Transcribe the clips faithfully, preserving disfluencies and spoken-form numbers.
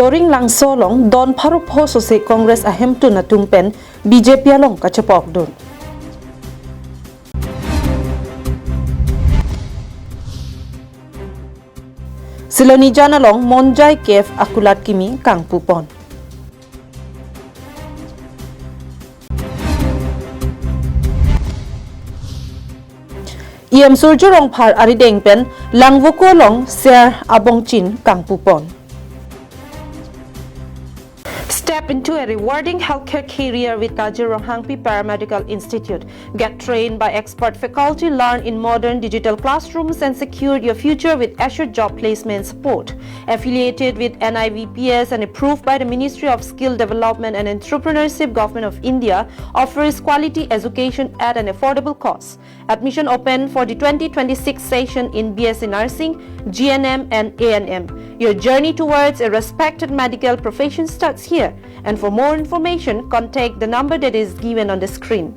Loringlangso along don pharo pho sose Congress ahemtun atum pen B J P along kachepokdun. Silonijan along Monjai Cave akulat kimi kangpupon. E M Surjya Rongphar arideng pen Langvoku along ser abongchin kangpupon. Step into a rewarding healthcare career with Kajir Ronghangpi Paramedical Institute. Get trained by expert faculty, learn in modern digital classrooms, and secure your future with assured job placement support. Affiliated with N I V P S and approved by the Ministry of Skill Development and Entrepreneurship, Government of India, offers quality education at an affordable cost. Admission open for the twenty twenty-six session in B S C Nursing, G N M and A N M. Your journey towards a respected medical profession starts here. And for more information, contact the number that is given on the screen.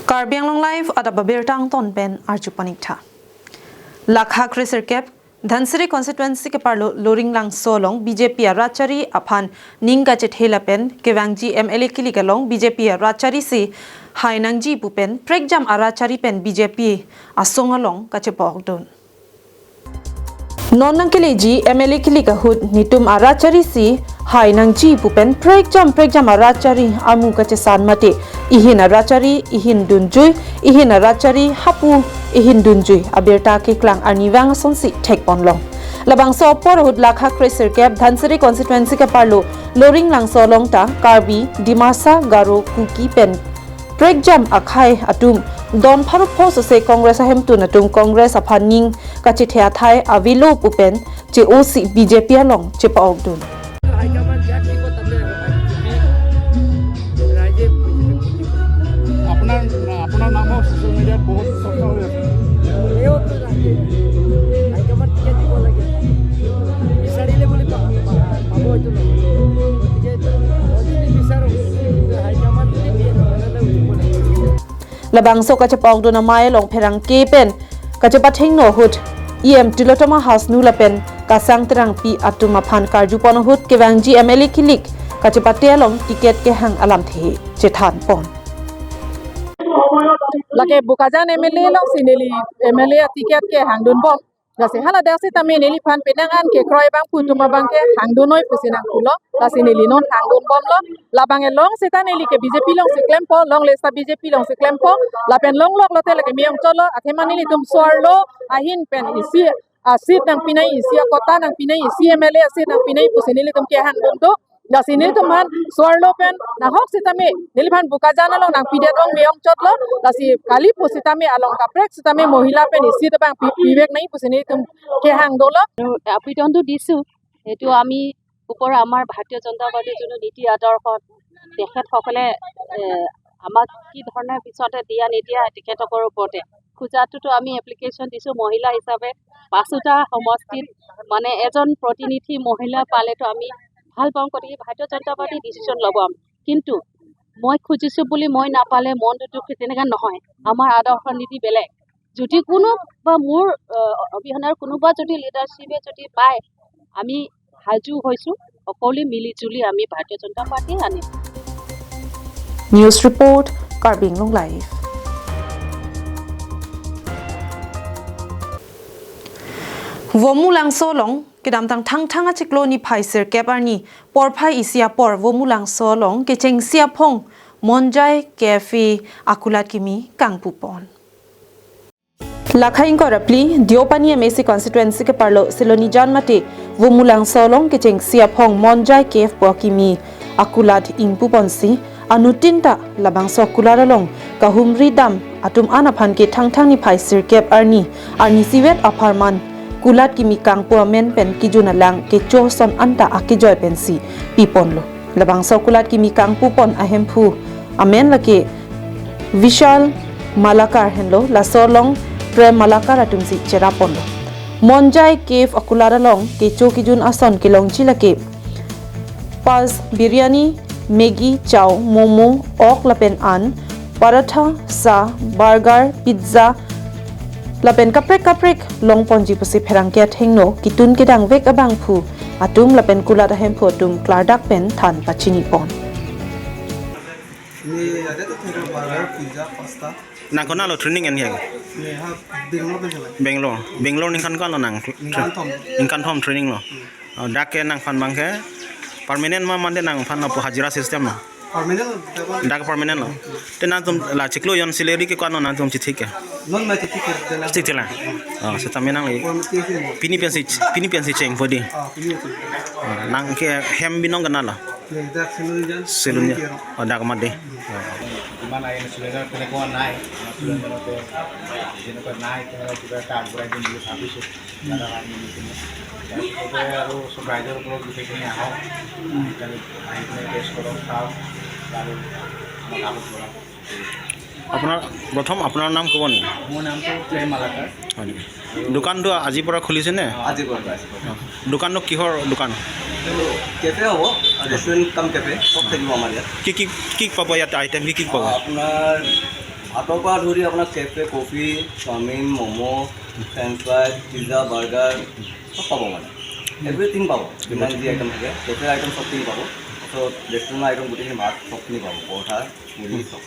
Karbi Anglong Live adap abirta angton pen arju pon-ik tha. Lakha kresirkep Dhansiri constituency keparlo Loringlangso along B J P arat chari aphan ning kachethe lapen kevangji M L A kilik along B J P arat chari si hai nangji pu pen prekjam arat chari pen B J P asong along kachepokdun. Non nangkeleji M L A kilik ahut netum arat chari si hai nangji pu pen prekjam prekjam arat chari amu kachesan mate ihin arat chari ihin dunjui, ihin arat chari hapu ihin dunjui abirta keklang arnivang asonsi thekponlong. Labangso apor ahut lakha kresirkep Dhansiri constituency keparlo Loringlangso along ta Karbi, Dimasa, Garo, Kuki pen prekjam akhei atum don pharo pho sose Congress ahemtun atum Congress aphan ning kachethe athai avelo pu pen che-o si B J P along chepokdun. আপোনাৰ, আপোনাৰ নামো ছ'চিয়েল মিডিয়াত বহুত চৰ্চা হৈ আছে। এইটো জানে, হাইকমাণ্ড টিকেট দিব লাগে। বিচাৰিলে বুলি পা-, পা-, পাব এইটো নহয়। গতিকে মই যদি বিচাৰোঁ, কিন্তু হাইকমাণ্ড যদি দিয়ে, তেনেহ'লে উঠিব লাগিব। Labangso kachepokdun amei along pherangke pen kachepathengno ahut E M Tilottama Hasnu lapen Kasang Terangpi atum aphan karjupon ahut kevangji M L A kilik kachepate along ticket kehang alamthe chethanpon. Lake Bokajan M L A alongsi neli M L A ticket kehangdunbom. Lasi haladak sitame neliphan penang an kekroi abangphu atum abangke hangdunnoi pusi nangpulo. Lasi neli non hangdunbomlo. Labang along sita neli ke B J P alongsi klempo, longle sita B J P alongsi klempo. Lapen longlok lote lake me-ongchotlo, athema nelitum so-arlo ahin pen isi a-seat nangpinai, isi a-quota nangpinai, isi M L A a-seat nangpinai pusi nelitum kehangdun do. Lasi nelitum aphan so-arlo pen nahok sitame neliphan Bokajan along nangpidet ong me-ongchotlo. Lasi kali pusitame along kaprek sitame mohila pen isi abang pi-, pivek nai pusi nelitum kehang dolo. আবেদনটো দিছোঁ, সেইটো আমি ওপৰৰ আমাৰ ভাৰতীয় জনতা পাৰ্টীৰ যোনটো নীতি আদৰ্শ, তেখেতসকলে, এ, আমাক কি ধৰণে পিছতে দিয়া নিদিয়া তেখেতসকলৰ ওপৰতে। খোজাটোতো আমি এপ্লিকেশ্যন দিছোঁ, মহিলা হিচাপে পাঁচোটা সমষ্টিত মানে এজন প্ৰতিনিধি মহিলা পালেতো আমি ভাল পাওঁ, গতিকে ভাৰতীয় জনতা পাৰ্টীয়ে ডিচিশ্যন ল'ব। কিন্তু মই খুজিছোঁ বুলি মই নাপালে মনটো দুখ, তেনেকুৱা নহয়। আমাৰ আদৰ্শ নীতি বেলেগ। যদি কোনো বা মোৰ, আহ, অবিহনে আৰু কোনোবা যদি লিডাৰশ্বিপে যদি পায়, আমি সাজু হৈছোঁ, সকলোৱে মিলি জুলি আমি ভাৰতীয় জনতা পাৰ্টীয়ে আনিম। News report, Karbi Anglong Live. Vomulangso along kedamtang Thangthang achiklo niphai sirkep arni porphai isi apor Vomulangso along kechengsi aphong Monjai Cave akulat kimi kangpupon. Lakha ingkoi ra phli, Deopani M A C constituency keparlo Silonijan mate Vomulangso along kechengsi aphong Monjai Cave pu akimi akulat ingpuponsi anuttin ta labangso akulat along kahumri dam atum an aphan ke Thangthang niphai sirkep arni, arnisivet apharman kulat kimi kangpu amen pen kejun alang kecho ason anta akejoi pensi piponlo. Labangso kulat kimi kangpupon ahemphu amen lake Vishal Malakar henlo, laso along Prem Malakar atumsi cheraponlo. Monjai Cave akulat along kecho kejun ason kelongji lake pas, biryani, Maggi, chow, momo, ok lapen an, paratha, sa, burger, pizza, lapen kaprek kaprek longponji pusi pherangke athengno ketun kedangvek abangphu atum lapen kulat ahemphu atum klardak pen than pachini pon. Ini ada tuh, kayak burger, pizza, pasta. Nang konatlo training en he? Ini ha Bangalore pen kali. Bangalore. Bangalore ningkan ko-anlo nang? Ningkan thom. Ningkan thom training lo. Hmm. Oh, dak ke nangphan abang ke permanent ma mate nangphan lapu hajira system lo? Permanent, dak permanent lo. Te nangtum la chiklo jon salary ke ko-anlo nangtum chithik ke? Non ma chithik ke, de la. Chithik la. Oh, setame nangli. Pini pensi, pini pensi cheng podi. Ah, pini pensi. Oh, nang ke hem binong konatlo? Dak salon jon. Salon jon. Oh, dak mati. Oh. যিমান আহে, ষ্টুডেণ্টৰ তেনেকুৱা নাই। আমাৰ ষ্টুডেণ্টৰ মতে যেনেকুৱা নাই, তেনেকুৱা কিবা এটা আগবঢ়াই দিম বুলি ভাবিছোঁ। দাদা, আমি মিলি কিনে। তাৰপিছতে আৰু চব ৰাইজৰ ওপৰত গোটেইখিনি আহক। আহি কিনে, আহি কিনে টেষ্ট কৰক, চাওক। আৰু আমাক আগত বঢ়াওক। আপোনাৰ, প্ৰথম আপোনাৰ নাম ক'ব নেকি? মোৰ নামটো প্ৰেম মালাকাৰ। হয় নেকি? দোকানটো আজিৰ পৰা খুলিছে নে? আজিৰ পৰা, আজিৰ পৰা। অ। দোকানটো কিহৰ দোকান? এইটো কেফে হ'ব, ৰেষ্টুৰেণ্ট কাম কেফে, চব থাকিব আমাৰ ইয়াত। কি কি, কি পাব ইয়াত আইটেম, কি কি পাব? আপোনাৰ ভাতৰ পৰা ধৰি আপোনাৰ cafe, coffee, chowmein, momo', French fry, pizza, burger, চব পাব মানে। এভৰিথিং পাব, যিমান যি আইটেম থাকে, কেফে আইটেম চবখিনি পাব। তাৰপিছত ৰেষ্টুৰেণ্টৰ আইটেম গোটেইখিনি, ভাত চবখিনি পাব, পৰঠা, পুৰি, চব।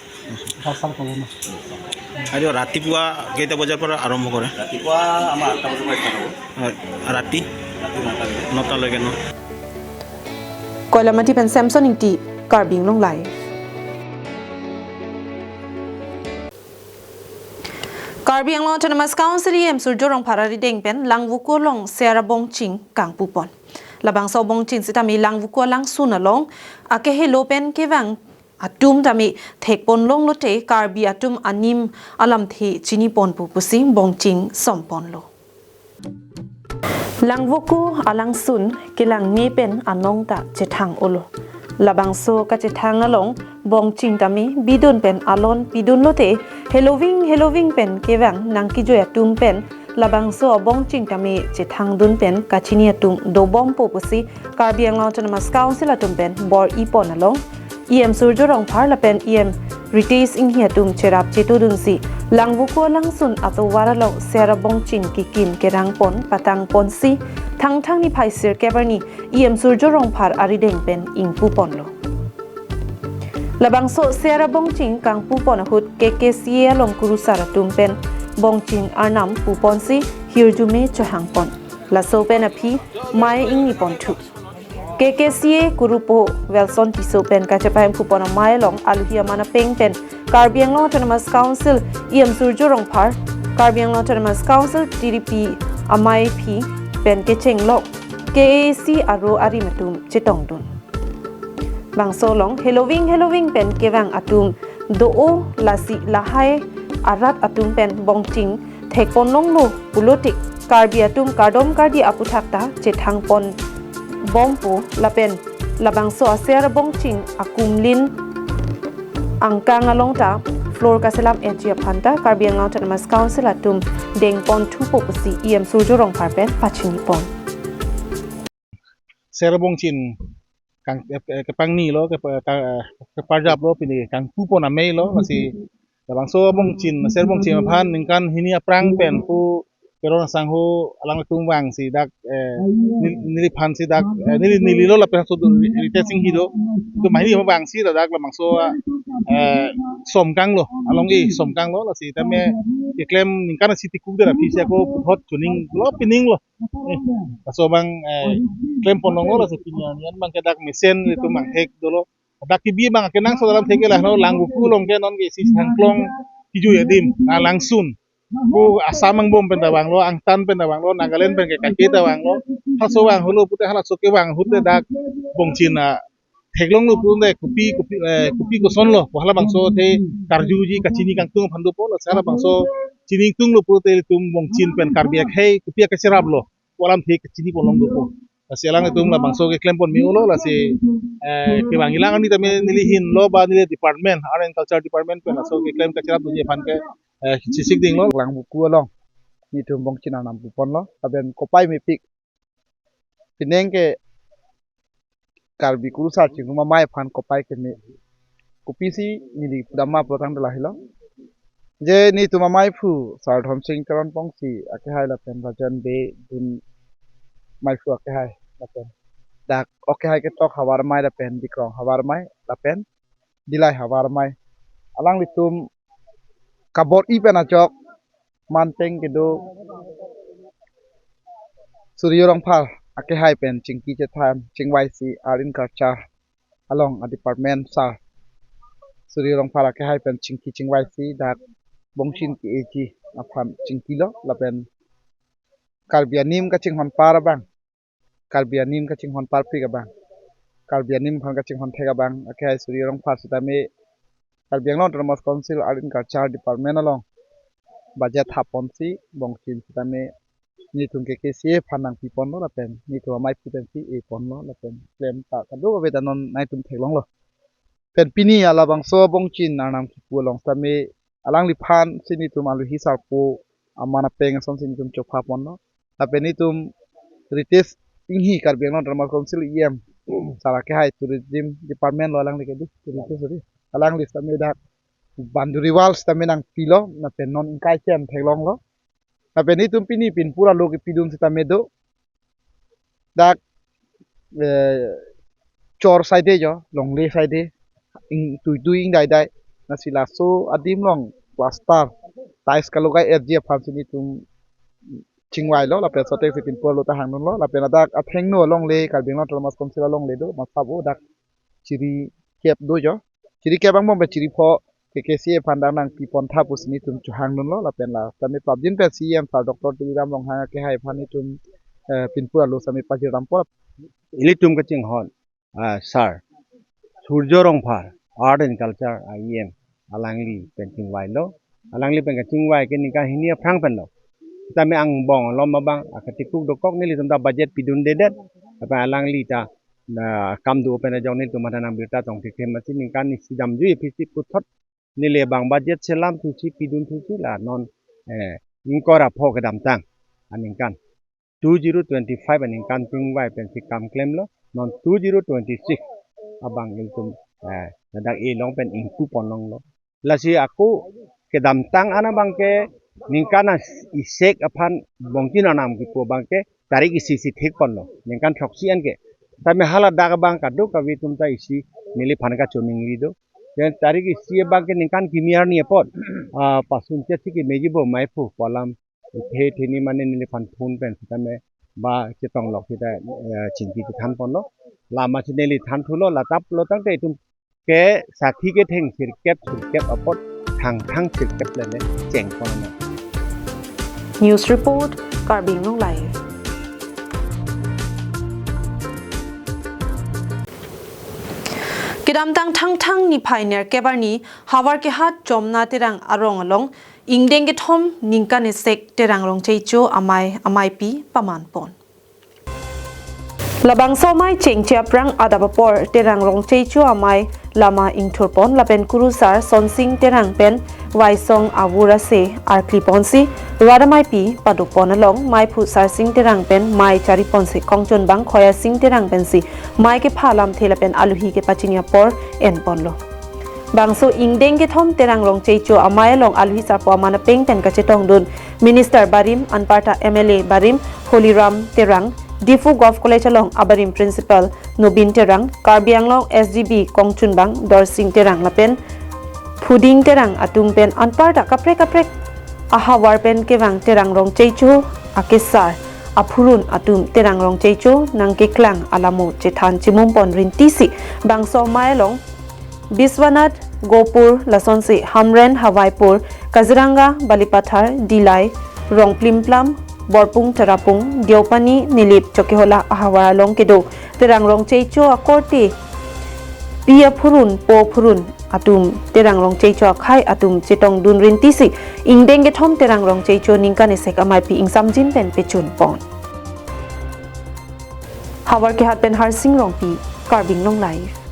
আৰু ৰাতিপুৱা কেইটা বজাৰ পৰা আৰম্ভ কৰে? ৰাতিপুৱা আমাৰ আঠটা বজাৰ পৰা ষ্টাৰ্ট হ'ব। হয়, ৰাতি? ৰাতি নটা লৈকে। নটা লৈকে ন? Koilamati pen Samson Ingti, Karbi Anglong Live. Karbi Anglong Autonomous Council E M Surjya Rongphar arideng pen Langvoku along Sera bongching kangpupon. Labangso bongching sitame Langvoku alangsun along akehelo pen kevang atum tame thekponlonglote Karbi atum anim alamthe chiniponpo pusi bongching somponlo. Langvoku alangsun kelang me pen anong ta chethang-olo. Labangso kachethang along bongching tame bidun pen alon pidunlote heloving heloving pen kevang nangkejoi atum pen labangso abongching tame chethangdun pen kachini atum dobompo pusi Karbi Anglong Autonomous Council atum pen bor-ipon along E M Surjya Rongphar lapen E M Ritesh Enghi atum cherap chetudunsi Langvoku alangsun atovar along Sera bongching kikim kerangpon patangponsi Thangthang niphai sirkep arni E M Surjya Rongphar arideng pen ingpuponlo. Labangso Sera bongching kangpupon ahut K K C A along kurusar atum pen bongching arnam puponsi hirjume chohangpon. Laso pen aphi mei ingniponthu. K K C A kurupo Wilson Tisso pen kachepahemphupon amei along aluhi aman apeng pen Karbi Anglong Autonomous Council E M Surjya Rongphar, Karbi Anglong Autonomous Council T D P ameiphi pen kechenglok K A C aro arim atum chetongdun. Bangso along heloving heloving pen kevang atum do-o lasi lahai arat atum pen bongching thekponlonglo pulote Karbi atum kardom kardi aputhak ta chethangponbompo lapen labangso a-Sera bongching akumlin angkang along ta floor kaselam-etji aphan ta Karbi Anglong Autonomous Council atum dengponthupo pusi E M Surjya Rongphar pen pachinipon. Sera bongching kang, eh, eh, kepangnilo, ke, ka, eh, keparjaplo, pini kangpupon ameilo, lasi labangso bongching, Sera bongching aphan ningkan hini aphrang pen pu Teron asangho alanglitum vangsi dak, eh, nel-, neliphansi dak, eh, neli, nelilo lapen so Ritesh Enghi do. Itum hini vangsi dak labangso, eh, somkanglo, along-e somkanglo, lasi tame keklem ningkan isi tikuk der aphi si ako puthot chuning lo, pining lo. Eh, laso abang, eh, klemponlonglo, laso pini an abang ke dak mesen itum abang thek dolo. Dak kebi abang kenangsot alamthe ke lahelo, Langvoku along ke non ke isi Sangklong kejui adim, na langsun. Ko Assam angbong pen ta vanglo, angtan pen ta vanglo, Nagaland pen ke kake ta vanglo. Halaso vang holo pute halaso kevang ahut te dak bongching a theklonglo pute kopi, kopi, eh, kopi kosonlo. Ko halabangso athe karjuji kachini kangtung aphan dopo, lasi halabangso chinitunglo pute ilitum bongching pen Karbi akhei kopi akacheraplo pu alamthe kachiniponlong dopo. Lasi alanglitum labangso keklempon me-olo, lasi, eh, kevang ilang ani tame neli hinlo ba neli department, Art and Culture Department pen laso keklem kacherapdunji aphan ke, eh, chisik dinglo. Langvoku along nelitum bongching arnam puponlo, lapen kopai mepik. Pining ke Karbi kurusar chingrum amei aphan kopai keme. Kopisi neli pudam ma pulo tangte lahelo. Je nelitum ameiphu Sardhom Singh Teron Pongsi akehai lapen Rajan Bey dun meiphu akehai lapen dak Oke Hai Ketok Havar Amei lapen Dikrong Havar Amei lapen Dillai Havar Amei. Alanglitum kabor-i pen ajok manteng kedo Surjya Rongphar akehai pen chingki chethan chingvaisi Art and Culture along a department sir Surjya Rongphar akehai pen chingki chingvaisi dak Bongchin ke-eji aphan chingkilo lapen Karbi anim kachinghon par abang, Karbi anim kachinghon parpik abang, Karbi anim aphan kachinghon thek abang akehai Surjya Rongphar sitame Karbi Anglong Autonomous Council Art and Culture Department along budget thapponsi Bongchin sitame nelitum K K C A aphan nangpiponlo lapen nelitum amaiphu pensi eponlo lapen klem ta kadokave ta non nangtum theklonglo. Pen pini labangso Bongchin Arnam kipu along sitame alangliphan si nelitum alohi sarpo aman apeng asonsi nelitum chophaponlo. Lapen nelitum Ritesh Inghi, Karbi Anglong Autonomous Council E M, sir akehai Tourism Department lo alangli ke di, Ritesh di. Alangli sitame dak boundary wall sitame nangpilo, lapen non ingkai chem theklonglo. Lapen nelitum pini pinpur alo kepidun sitame do. Dak eh, chor side jo, longle side, ing tuitui ingdaidai. Lasi laso adim along plaster, tiles kalogai etji aphansi nelitum chingvailo, lapen sotek si pinpur alo ta hangdunlo, lapen ladak athengno alongle Karbi Anglong Autonomous Council alongle do, masap o dak chiri kep do jo. Chiri kep angbong pen chiri pho K K C A aphan dak nangpipontha pusi nelitum chohangdunlo, lapen la sitame prapjin pen C E M sir Doctor Tuliram Ronghang akehai aphan nelitum eh, pinpur alo sitame pajir dampo. Ilitum kachinghon ah, sir Surjya Rongphar, Art and Culture E M, alangli pen chingvailo. Alangli pen kachingvai ke ningkan hini aphrang penlo. Sitame angbong alom abang akatikuk dokok nelitum ta budget pidundedet. Lapen alangli ta na kam do pen ajok nelitum mata nang birta tong thekthe masi ningkan isi damjui aphisi puthot neli abang budget selam thusi pidun thusi la non eh, ingkoi ra pho kedamtang aningkan two zero twenty five aningkan chingvai pensi kam klemlo, non two zero twenty six abang ilitum eh, ladak elong pen ingpu ponlonglo. Lasi ako kedamtang an abang ke ningkan a isek aphan Bongchin Arnam kipu abang ke tarik isi si thekponlo, ningkan throksi an ke. Tame haladak abang kadokave atum ta isi neliphan kachoningri do. Pen tarik isi abang ke ningkan kimi arni apot ah, pasun chetsi kemeji bo maiphu pu alam ithe theni mane neliphan phone pen sitame ba chetonglok sita eh, chingki chethanponlo. Lama si neli thanthulo, la tap lo tangte itum ke sathi ketheng sirkep sirkep apot thangthang sirkep lele chengpon na. News report, Karbi Anglong Live. Kedamtang Thangthang niphai nerkep arni Howraghat Jomna Terang arong along ingdeng kethom ningkan isek Terang Rongchecho amei ameipi pamanpon. Labangso amei chengche aphrang adap apor Terang Rongchecho amei lama ingthurpon lapen kurusar Sonsing Terang pen vaisong avur ase arkliponsi rat ameipi padopon along meiphu Sarsing Terang pen mei chariponsi kongchunbang Khoyasing Terang pensi mei kepha alamthe lapen alohi kepachini apor enponlo. Bangso ingdeng kethom Terang Rongchecho amei along alohi sarpo aman apeng pen kachetongdun Minister barim anparta M L A barim Holiram Terang, Diphu Govt College along abarim Principal Nobin Terang, Karbi Anglong S D B kongchunbang Dorsing Terang lapen Phuding Terang atum pen anparta kaprek kaprek ahavar pen kevang Terang Rongchecho akesar aphurun atum Terang Rongchecho nangkeklang alamo chethan chimumpon rintisi bangso amei along Biswanath, Gopur, lasonsi Hamren, Hawaipur, Kaziranga, Balipathar, Dillai, Rongplimplam, Borpung, Tarapung, Deopani, Nilip, Chokihola ahavar along kedo Terang Rongchecho akorte pi aphurun, po aphurun atum Terang Rongchecho akhei atum chetongdun rintisi ingdeng kethom Terang Rongchecho ningkan isek ameipi ingsamjin pen pechunpon. Howraghat pen Harsing Rongpi, Karbi Anglong Live.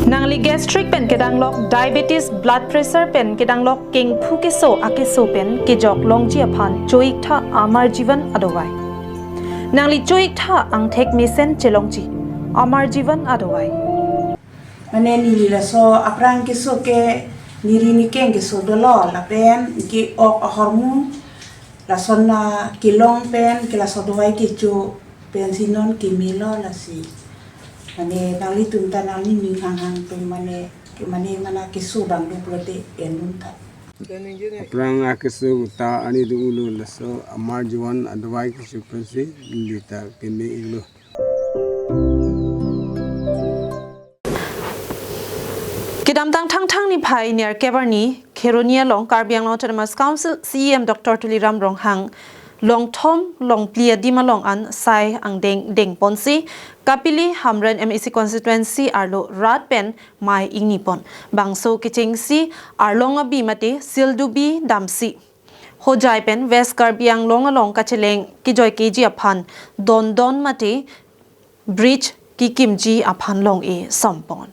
Nangli gastric pen kedanglok, diabetes, blood pressure pen kedanglok, kengphu keso akeso pen kejok longji aphan cho-iktha Amar Jeevan adovai. Nangli cho-iktha angthek mesen chelongji Amar Jeevan adovai. Mane neli laso aphrang keso ke neri nekeng keso dolo lapen ke-ok ahormu lason na kelong pen ke laso adovai kecho pensi non kemelo lasi. Mane nanglitum ta nangning ning hanghang pen mane ke mane mana keso abang do pulote en dun ta. Aphrang akeso ta ani do ulo laso amar juan adovai kecho pensi neli ta keme iklo. Kedamtang Thangthang niphai niar kebarni Kheroni along Karbi Anglong Autonomous Council C E M Doctor Tuliram Ronghang longthom longphli adim along an sai angdeng dengponsi Kapili Hamren M A C constituency arlo rat pen mei ingnipon. Bangso kechengsi arlong abi mate sildubi damsi Hojai pen West Karbi Anglong along kacheleng kejoikeji aphan dondon mate bridge kekimji aphan long-e sompon.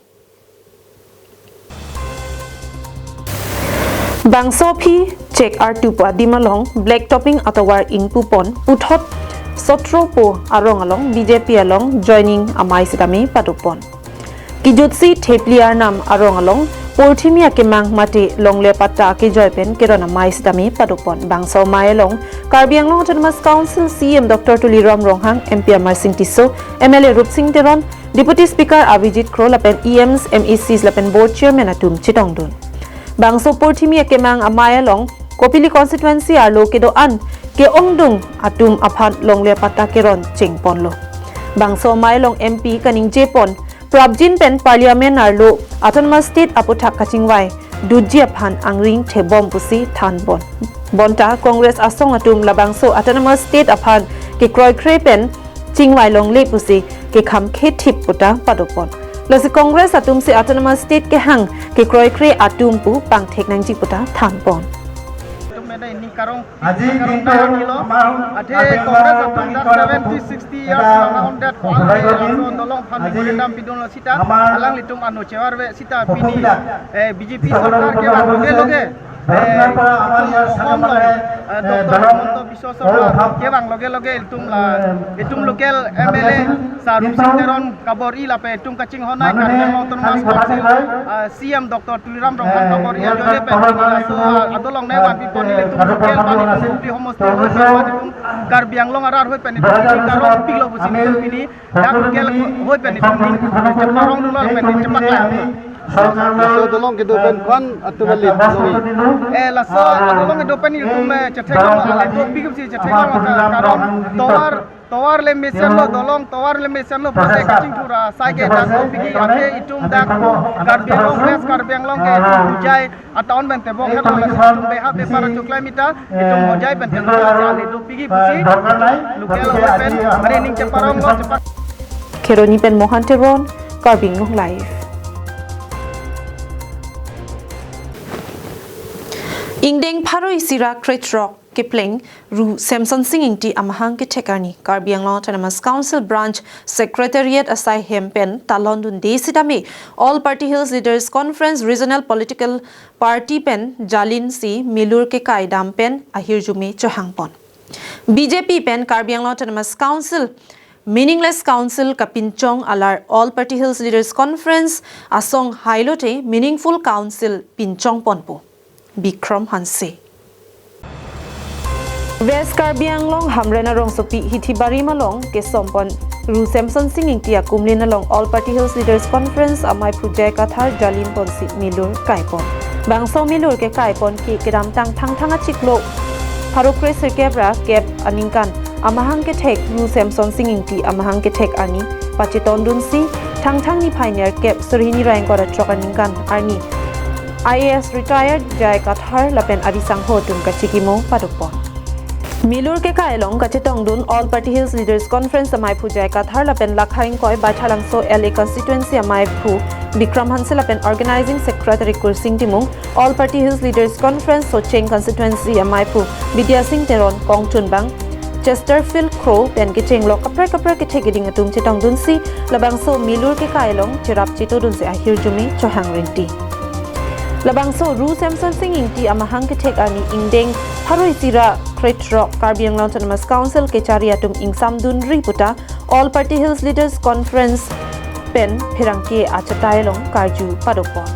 Bangso aphi chek artu pu adim along black topping atovar ingpupon puthot sotro pu arong along B J P along joining amei sitame padopon. Kijutsi thepli arnam arong along porthimi akemang mate longle patta kejoi pen keron amei sitame padopon. Bangso amei along Karbi Anglong Autonomous Council C E M Doctor Tuliram Ronghang, M P Amarsing Tisso, M L A Rupsing Teron, Deputy Speaker Avijit Kro lapen E Ms, M A Cs lapen Board Chairman atum chetongdun. Bangso porthimi akemang amei along Kopili constituency arlo kedo-an ke-ongdung atum aphan longle patta keron chengponlo. Bangso amei along M P kaningjepon prapjin pen Parliament arlo Autonomous State aputhak kachingvai dutji aphan angring thebom pusi thanpon. Bonta Congress asong atum labangso Autonomous State aphan kekroikre pen chingvai longle pusi kekham khethip puta padopon. Lasi Congress atumsi Autonomous State kehang kekroikre atum pu pangthek nangji puta thanpon. Atum meda ini karong Aji karong tingkang dayang ilo. Amang athe ating Congress atum dak seventy sixty years nang ahon det ko alai laso dolong aphan aji dam pidun lo sita amang alanglitum ano chevar ve sita pini eh B J P sorkar kevang loge loge eh Bharot Napa amang ya itum sangam ahon lo eh dolong Himanta Biswa Sarma kevang loge loge itum la itum local M L A Sar Rupsing Teron kabor-i lapen itum kachinghon ai Karbi Anglong Autonomous Council C E M Doctor Tuliram Ronghang kabor-i ajoine pen pini laso adolong ne vanpi pon itum local vanpi homosti homosti vanpi Karbi Anglong arat hoi pen itum pini karong pilo pusi itum pini dak local hoi pen itum pini cheparong dolo pen itum chepaklanglo. Laso dolong kedo pen kon atum alit noi. Eh laso dolong kedo pen itum chetheklong alit do pik pusi chetheklong karong tovar tovar le mesenlo dolong tovar le mesenlo pute kachingthur asai ke dak do pik athe itum dak Karbi Anglong West Karbi Anglong ke itum Hojai atown pen tebong hetlo lasi itum beha bepar achuklai mita itum Hojai pen tebong lasi alit do pik pusi local hoi pen mane ning cheparonglo chepak. Kheroni pen Mohan Teron, Karbi Anglong Live. Ingdeng pharo isi ra krethrok kepleng Ru Semsonsing Ingti amahang kethek arni Karbi Anglong Autonomous Council Branch Secretariat asai hem pen talon dunde sitame All Party Hills Leaders Conference Regional Political Party pen jalinsi milur kekai dam pen ahirjume chohangpon. B J P pen Karbi Anglong Autonomous Council meaningless council kapinchong alar All Party Hills Leaders Conference asong hailote meaningful council pinchongponpo. Bikram Hanse. West Karbi Anglong Hamren arongsopi Hithibarim along kesompon Ru Semsonsing Ingti akumlin along All Party Hills Leaders Conference amei phujai kathar jalinponsi milur kaipon. Bangso milur kekaipon ke kedamtang Thangthang achiklo pharo kre sirkep ra kep aningkan amahang kethek Ru Semsonsing Ingti amahang kethek arni pachetondunsi Thangthang niphai niar kep surhini ra ingkoi ra throk aningkan arni I A S retired J I Kathar lapen arisangho atum kachikimo padopon. Milur kekai along kachetongdun All Party Hills Leaders Conference amei phu J I Kathar lapen Lakha ingkoi Baithalangso L A constituency amei phu Bikram Hanse lapen Organizing Secretary Kursing Timung, All Party Hills Leaders Conference Socheng constituency amei phu Bidya Sing Teron, Kongtunbang Chesterfield Kro pen kechenglo kaprek kaprek kethek keding atum chetongdunsi labangso milur kekai along cherap chetodunsi ahirjume chohang rinti. Labangso Ru Semsonsing Ingti amahang kethek arni ingdeng pharo isi ra krethrok Karbi Anglong Autonomous Council kechari atum ingsamdunri puta All Party Hills Leaders Conference pen pherangke achatai along karju padopon.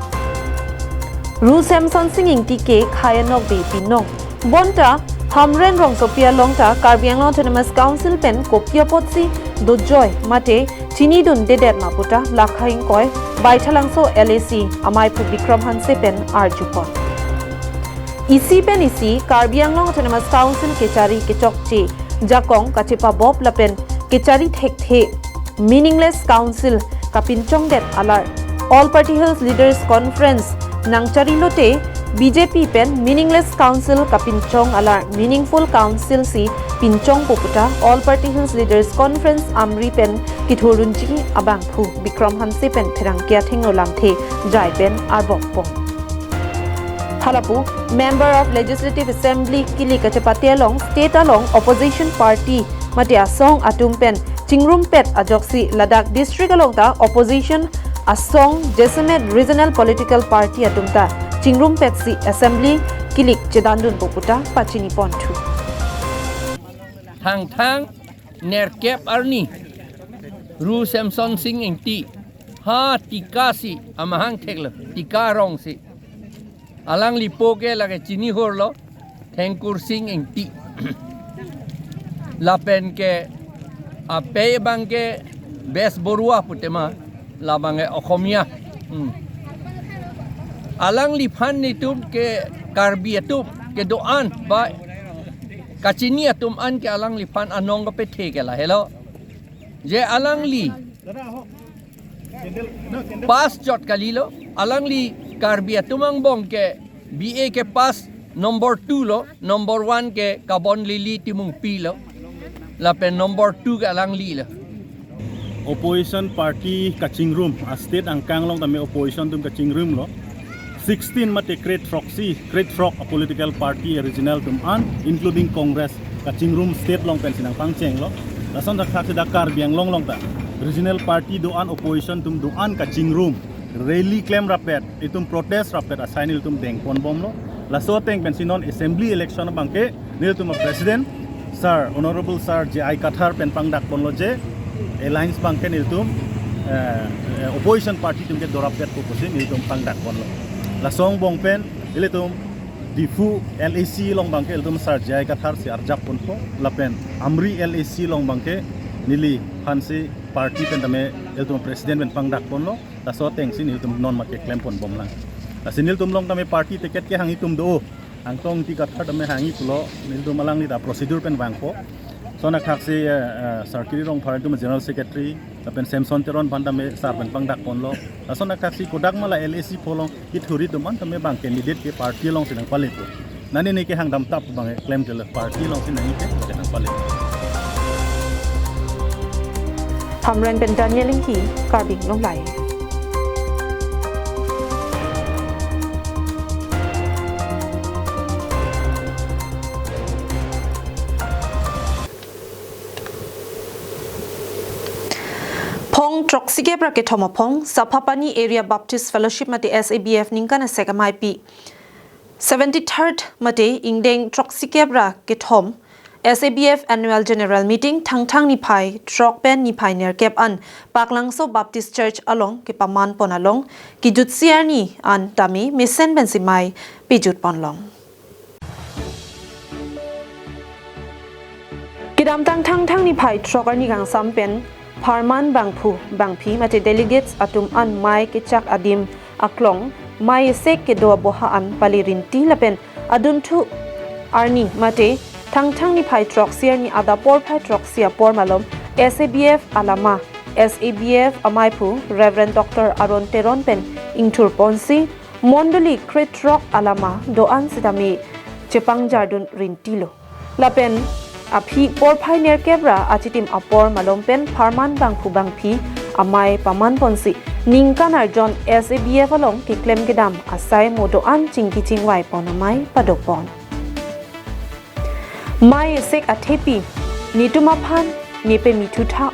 Ru Semson Sing Ingti ke Khayanok de Pinong. Bonta Hamren rongsopi along ta Karbi Anglong Autonomous Council pen kopi apotsi dojoi mate chinidundedet ma puta Lakha ingkoi Baithalangso L A C amaiphu Bikram Hanse pen arjupon. Isi pen isi Karbi Anglong Autonomous Council kechari kechokche jakong kachepabop lapen kechari thekthe meaningless council kapinchongdet alar All Party Hills Leaders Conference nangchari lote B J P pen meaningless council kapinchong alar meaningful council si pinchongpo puta All Party Hills Leaders Conference Amri pen kithurunji abangphu Bikram Hanse pen pherangke athengno lamthe jai pen arbokpon. Halapu Member of Legislative Assembly kilik kachepate along state along opposition party mate asong atum pen chingrumpet ajoksi ladak district along ta opposition asong jasemet regional political party atum ta chingrumpetsi assembly kilik chedandunpo puta pachiniponthu. Thangthang nerkep arni Ru Semson Sing Ingti ha tikasi amahang theklo, tika rongsi. Alangli po ke lake chinihorlo, Thengkur Sing Ingti. Lapen ke apei abang ke Bes Borua putema, labang ke Okhomia. Hmm. Alangliphan netum ke Karbi atum kedo-an ba kachini atum an ke alangliphan anong kapethe ke lahelo. Je alangli pass chot kalilo, alangli Karbi atum angbong ke B A ke pass number two lo, number one ke Kabon Lily Timungpi lo, lapen number two ke alangli lo. Opposition party kachingrum, a state angkang along tame opposition atum kachingrum lo. Sixteen mate krethrok si, krethrok a political party a regional atum an, including Congress, kachingrum state along pensi nangpangchenglo. Lason thakthak si dak Karbi Anglong along ta regional party do-an, opposition atum do-an kachingrum, rally klem rapet, itum protest rapet asai nelitum dengponbomlo. Laso ateng pensi non assembly election abang ke nelitum a president sir, Honorable Sir J I Kathar pen pangdakponlo je alliance abang ke nelitum, eh, eh, opposition party atum ke dorapetpo pusi nelitum pangdakponlo. Laso angbong pen ilitum Diphu L A C along abang ke ilitum Sir J I Kathar si arjapponpo, lapen Amri L A C along abang ke neliphan si party pen tame ilitum president pen pangdakponlo. Laso ateng si nelitum non mat keklemponbomlang. Lasi nelitum along tame party ticket kehang itum do. Angtong Ingti Kathar tame hangji pulo, nelitum alangli ta procedure pen vangpo. Lason thakthak si, eh, eh, Sir Kiri Rongphar atum general secretary, lapen Semson Teron aphan tame sir pen pangdakponlo. Lason thakthak si kodak ma la L A C pholong kethuri atum an tame bang candidate ke party alongsi nangpalepo. Nani ne kehang damtap abang klem tele party alongsi nangji ke nangpale. Hamren pen Daniel Ingti, Karbi Anglong Live. Phong throksi kep ra kethom aphong, Saphapani Area Baptist Fellowship mate S A B F ningkan asek ameipi seventy-third mate ingdeng throksi kep ra kethom S A B F Annual General Meeting Thangthang niphai throk pen niphai nerkep an Paklangso Baptist Church along kepamanpon along kejutsi arni an tame mesen pensi mei pejutponlong. Kedamtang Thangthang niphai throk arni kangsam pen pharman bangphu bangphi mate delegates atum an mei kechak adim aklong mei esek kedo aboha an pale rinti lapen adunthu arni mate Thangthang niphai throksi arni adap porphai throksi apor malom S A B F alama S A B F amaiphu Reverend Doctor Aron Teron pen ingthurponsi mondoli krethrok alama do-an sitame chepangjardun rintilo. Lapen aphi porphai nerkep ra achitim apor malom pen pharman bangphu bangphi amei pamanponsi ningkan arjon S A B F along keklem kedam asai mo do-an chingki chingvaipon amei padopon. Mei esek athepi netum aphan nepe mithutha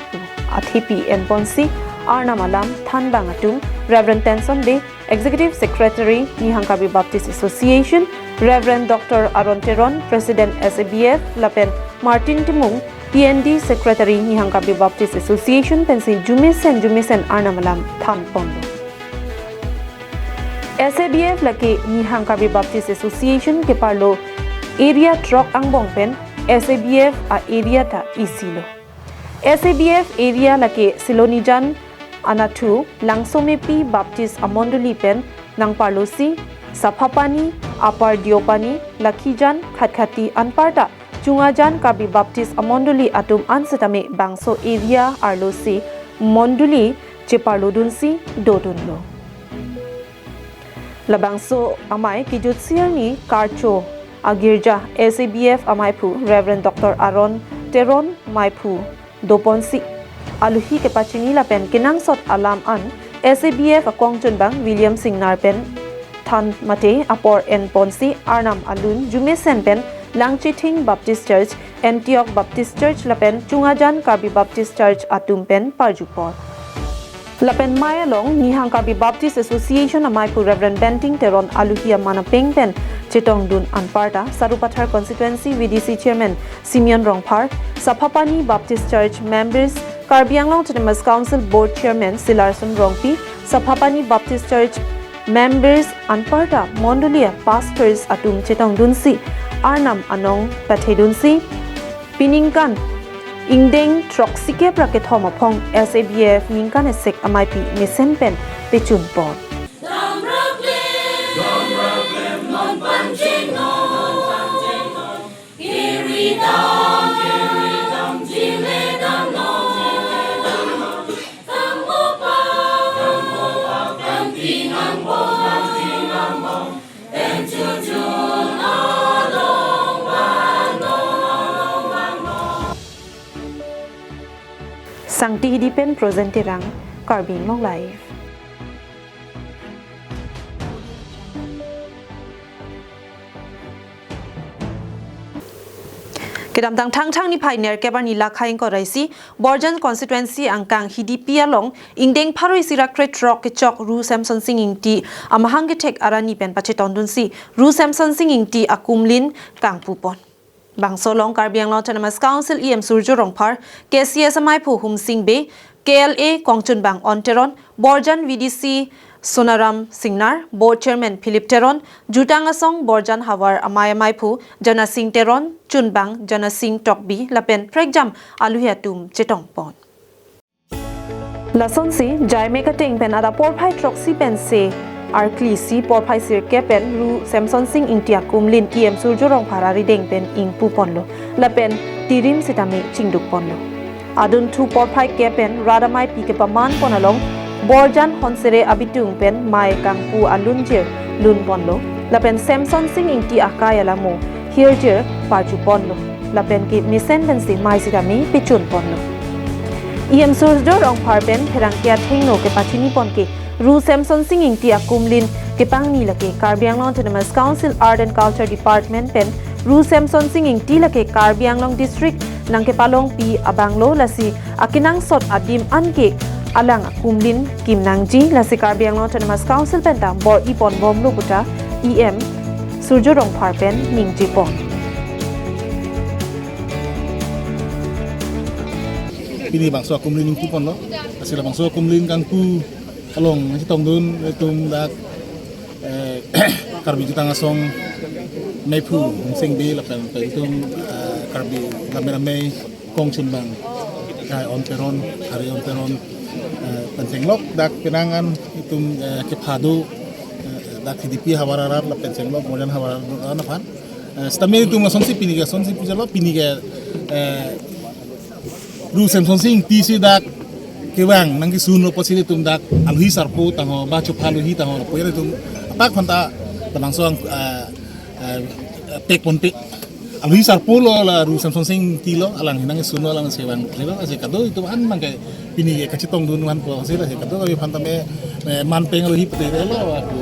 athepi enponsi Arnam alam thanbang atum Reverend Tenson Bey, Executive Secretary Nihang Karbi Baptist Association, Reverend Doctor Aron Teron, President S A B F, lapen Martin Timung, P N D Secretary Nihang Karbi Baptist Association pensi jumesen jumesen Arnam alam thanponlo. S A B F lake Nihang Karbi Baptist Association keparlo area throk angbong pen S A B F a-area ta isi lo. S A B F area lake Silonijan anatthu Langsomepi Baptist amondoli pen nangparlosi Saphapani, Upper Deopani, Lakhijan, Khatkhati anparta Chungajan Karbi Baptist amondoli atum an setame bangso area arlosi mondoli cheparlodunsi dodunlo. Labangso amei kejutsi arni Karcho agirja S A B F ameiphu Reverend Doctor Aaron Teron meiphu doponsi alohi kepachini lapen kenangsot alam an S A B F akongchunbang William Singnar pen than mate apor enponsi Arnam alun jumesen pen Langchithing Baptist Church, Antioch Baptist Church lapen Chungajan Karbi Baptist Church atum pen parjupon. Lapen mei along Nihang Karbi Baptist Association ameiphu Reverend Benting Teron alohi aman apeng pen chetongdun anparta Sarupathar Constituency V D C Chairman Simeon Rongphar, Saphapani Baptist Church members, Karbi Anglong Autonomous Council Board Chairman Silarson Rongpi, Saphapani Baptist Church members anparta mondoli a-pastors atum chetongdunsi Arnam anong pathedunsi piningkan ingdeng throksikep ra kethom aphong S A B F ningkan esek ameipi mesen pen pechunpon. Sangti Hidi pen Projen Terang, Karbi Anglong Live. Kedamtang Thangthang niphai nerkep arni lakhai ingkoi ra isi, Borjan constituency angkang Hidipi along ingdeng pharo isi ra krethrok kechok Ru Semsonsing Ingti amahang kethek arani pen pachetongdunsi Ru Semsonsing Ingti akumlin kangpupon. Bangso along Karbi Anglong Autonomous Council E M Surjya Rongphar, K C S ameiphu Humsing Bey, K L A kongchunbang On Teron, Borjan V D C Sonaram Singnar, Board Chairman Philip Teron, jutang asong Borjan havar amei ameiphu Janasing Teron, chunbang Janasing Tokbi lapen prekjam alohi atum chetongpon. Lasonsi, jaimek ateng pen adap porphai throksi pensi, arklisi porphai sirkep pen Ru Semsonsing Ingti akumlin E M Surjya Rongphar arideng pen ingpuponlo, lapen tirim sitame chingdukponlo. Adunthu porphai kep pen rat ameipi kepamanpon along, Borjan Honsere abitung pen mei kangpu alunjir lunponlo, lapen Semsonsing Ingti akai alamo hirjir parjuponlo, lapen ke mesen pensi mei sitame pechunponlo. E M Surjya Rongphar pen pherangke athengno kepachinipon ke Ru Semsonsing Ingti akumlin kepangni lake Karbi Anglong Autonomous Council Art and Culture Department pen Ru Semsonsing Ingti lake Karbi Anglong District nangkepalongpi abanglo, lasi akenangsot adim anke alang akumlin kimnangji, lasi Karbi Anglong Autonomous Council pen ta bor-iponbomlo puta E M Surjya Rongphar pen ningjepon. Pini bangso akumlin ingpuponlo, lasi labangso akumlin kangpu along chetongdun itum dak, eh, Karbi Jutang Asong meiphu Humsing Bey lapen itum, eh, Karbi Lammet Amei kongchunbang, eh, On Teron, Hari On Teron, eh, pen chenglok dak penang an itum, eh, kephadu, eh, dak Hidipi havar arat lapen chenglok Borjan havar arat aphan. Eh, sitame itum lasonsi pini ke lasonsi pujalo pini ke, eh, Ru Semsonsing Ingti si dak kevang nangkesunlo pusi itum dak alohi sarpo tangho ba chopha alohi tangho lapu itum apak aphanta penang so, eh, eh, pekponpe. Alohi sarpo lo la Ru Semsonsing Ingti lo, alang hinang sunlo, alang sevang lo, lasi kado itum an mang ke pini ke kachetongdun vanpo, lasi kado kami aphanta me, me manpeng alohi pute lo aku.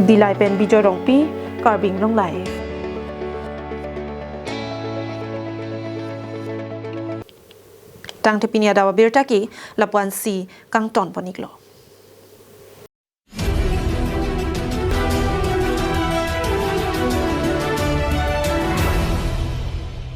Dillai pen Bijoy Rongpi, Karbi Anglong Live. Tangte pini adap abirta ke lapu-ansi kangtonpon-iklo.